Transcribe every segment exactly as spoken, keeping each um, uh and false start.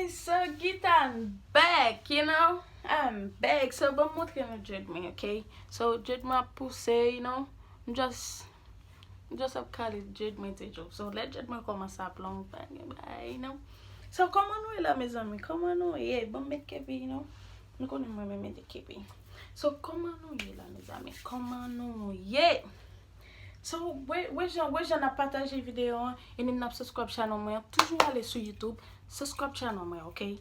So Gitan back, you know. I'm back. So ban m montre nou dread mwen, ok? So dread mwen ap pouse, you know. M just, m just ap kale dread mwen toujou. So lè dread mwen kòmanse ap long, pa gen bagay, you know. So kòman nou ye la, mezanmi? Kòman nou ye? Ban m met kepi, you know. Nou konnen mwen renmen mete kepi. So kòman nou ye la, mezanmi? Kòman nou ye? So, wè, wè jan, wè jan n ap pataje videyo an, e n ap subscribe channel mwen an. Toujou ale sou YouTube, subscribe channel mwen, ok?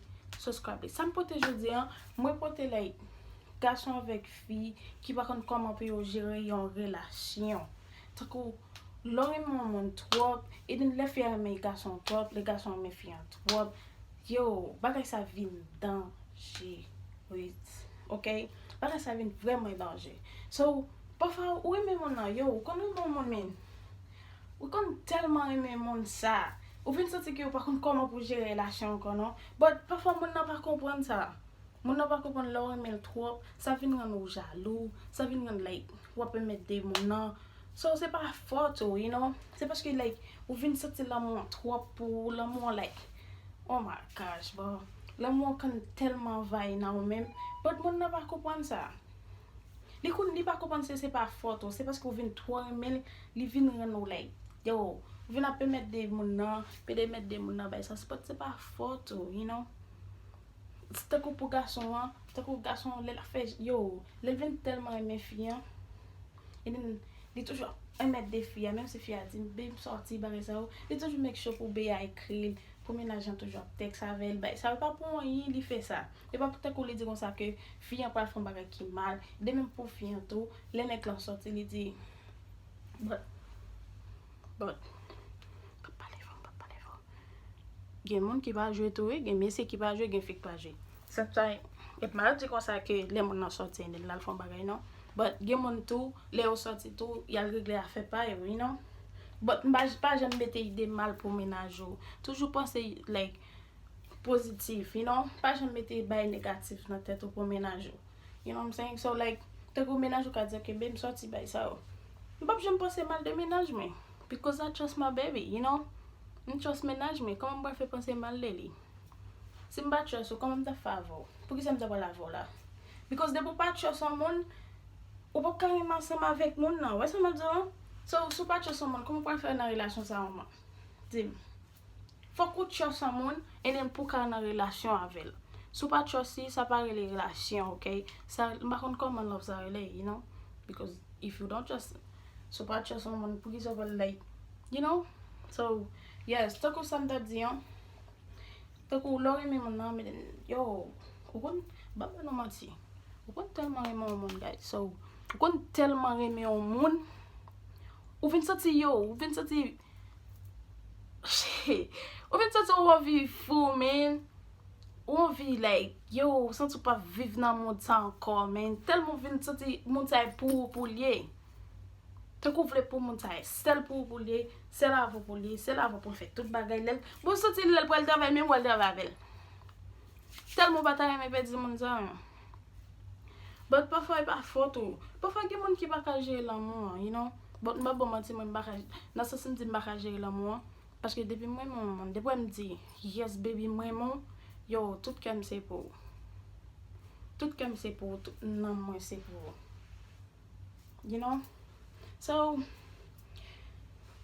Subscribe li. Sa m pote jodi an, mwen pote, like, gason avèk fi ki pa konn kòman pou yo jere yon relasyon. Tankou, lè w renmen yon moun twòp, e then lè fi a renmen gason an twòp, lè gason renmen fi an twòp, yo, bagay sa vin danjere, ok? Bagay sa vin vrèman danje. So, pafwa ou renmen moun nan, yo, ou konn renmen yon moun, men ou konn tèlman renmen moun sa, ou vin santi ke ou pa konn kòman pou jere relasyon ankò, non. But pafwa moun nan pa konprann sa. Moun nan pa konprann lè w renmen l twòp, sa vin rann ou jalou, sa vin rann, like, w ap enmède moun nan. So, se pa fòt ou, you know. Se paske, like, ou vin santi lanmou an twòp pou ou, lanmou an, like, oh my gosh, bro. Lanmou an konn tèlman anvayi nan ou menm. But moun nan pa konprann sa. Li konn, li pa konprann se, se pa fòt ou. Se paske ou vin twò renmen l, li vin rann ou, like, yo, ou vin ap enmède moun nan, pede enmède moun nan, bay sa, se pa, se pa fòt ou, you know. Tankou pou gason an, tankou gason an, lè l ap fè, yo, lè l vin tèlman renmen fi an, e then li toujou ap enmède fi a, menm si fi a di, "Babe, sòti, bagay sa yo," li toujou make sure pou bae a ekri l, pou mennaj lan toujou ap tèks avè l, bay sa yo pa pou anyen li fè sa. E pa pou tankou li di konsa ke fi an pral fè yon bagay ki mal, de menm pou fi an tou, lè nèg lan sòti, li di, but, but, pa pale fò, pa pale fò. Gen moun ki pa jwe tou, wi, gen mesye ki pa jwe, gen fi ki pa jwe. Sa, sa, e pa di konsa ke lè moun nan sòti, li al fè yon bagay, non. But gen moun tou, lè yo sòti tou, y al regle afè pa yo, you know. But m pa, pa janm mete ide mal pou mennaj ou. Toujou panse, like, pozitif, you know. Pa janm mete bagay negatif nan tèt ou pou mennaj ou. You know what I'm saying? So, like, tankou mennaj ou ka di, "Ok, babe, m sòti, bay sa yo." M p ap janm panse mal de mennaj mwen. Because I trust my baby, you know. M trust mennaj mwen. Kòman m pral fè panse mal de li? Si m pa trust ou, kòman m t ap fè avè w? Poukisa m t ap pral avè w la? Because depi w pa trust yon moun, ou p ap ka renmen ansanm avèk moun nan. Ou wè sa m ap di w lan? So, si w pa trust yon moun, kòman w pral fè nan relasyon sa a, man? Di m. Fòk ou trust yon moun, and then pou w ka nan relasyon avè l. Si w pa trust li, sa pa rele relasyon, ok? Sa, m pa konn kòman love sa rele, you know? Because if you don't trust, si w pa trust yon moun, poukisa w pral, like, you know? So, yes, tankou sa m t ap di an, tankou lè w renmen moun nan, men, yo, ou konn, m p ap ba nou manti. Ou konn tèlman renmen yon moun, guys. So, ou konn tèlman renmen yon moun, ou vin santi, yo, ou vin santi, ou vin santi ou anvi fou, man. Ou anvi, like, yo, ou santi ou p ap viv nan mond sa ankò, man. Tèlman ou vin santi moun sa e pou ou pou l ye. Tankou w vle pou moun sa e sèl pou ou pou l ye, sèl avè w pou l ye, sèl avè w pou l fè tout bagay. Lè l, bon, ou santi lè l pral travay, menm w al travay avè l. Tèlman w pa ta renmen pèdi moun sa, man. But pafwa e pa fòt ou. Pafwa gen moun ki pa ka jere lanmou an, you know. But m p ap ba w manti, mwen m pa ka, nan sans m di m pa ka jere lanmou an, paske depi m renmen yon moun, depi m di, "Yes, baby, m renmen w," yo, tout kè m se pou ou. Tout kè m se pou ou, tout nanm mwen se pou ou. You know? So,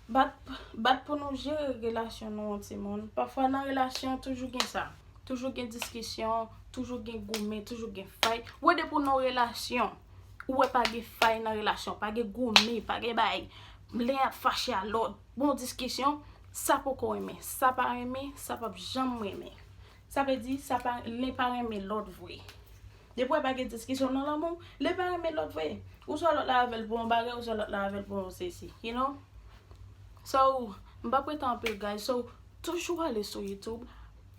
bat, bat pou nou jere relasyon nou an, timoun. Pafwa nan relasyon, toujou gen sa. Toujou gen diskisyon, toujou gen goumen, toujou gen fay. Ou wè depi w nan relasyon, ou wè pa gen fay nan relasyon, pa gen goumen, pa gen bay. Len ap fache a lòt. Bon diskisyon, sa poko renmen, sa pa renmen, sa p ap janm renmen. Sa vle di, sa pa, len pa renmen lòt vre. Depi w pa gen diskisyon nan lanmou, len pa renmen lòt vre. Ou swa lòt la avè l pou yon bagay, ou swa lòt la avè l pou yon sesi, you know? So, m p ap rete anpil, guys. So, toujou ale sou YouTube,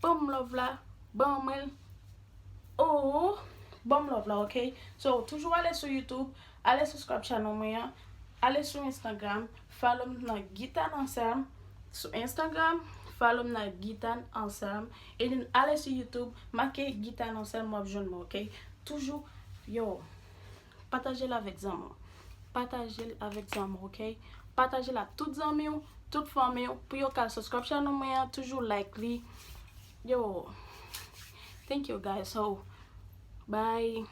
ban m love la, ban mwen l. Oh, ban m love la, ok? So, toujou ale sou YouTube, ale subscribe channel mwen an, ale sou Instagram, follow m nan Gitan Anselme. Sou Instagram, follow m nan Gitan Anselme. E then ale sou YouTube, make Gitan Anselme, w ap jwenn mwen, ok? Toujou, yo, pataje l avèk zanmi w. Pataje l avèk zanmi w, ok? Pataje l ak tout zanmi w, tout fanmi w, pou yo ka subscribe channel mwen an, toujou like li. Yo, Thank you, guys. So, bye.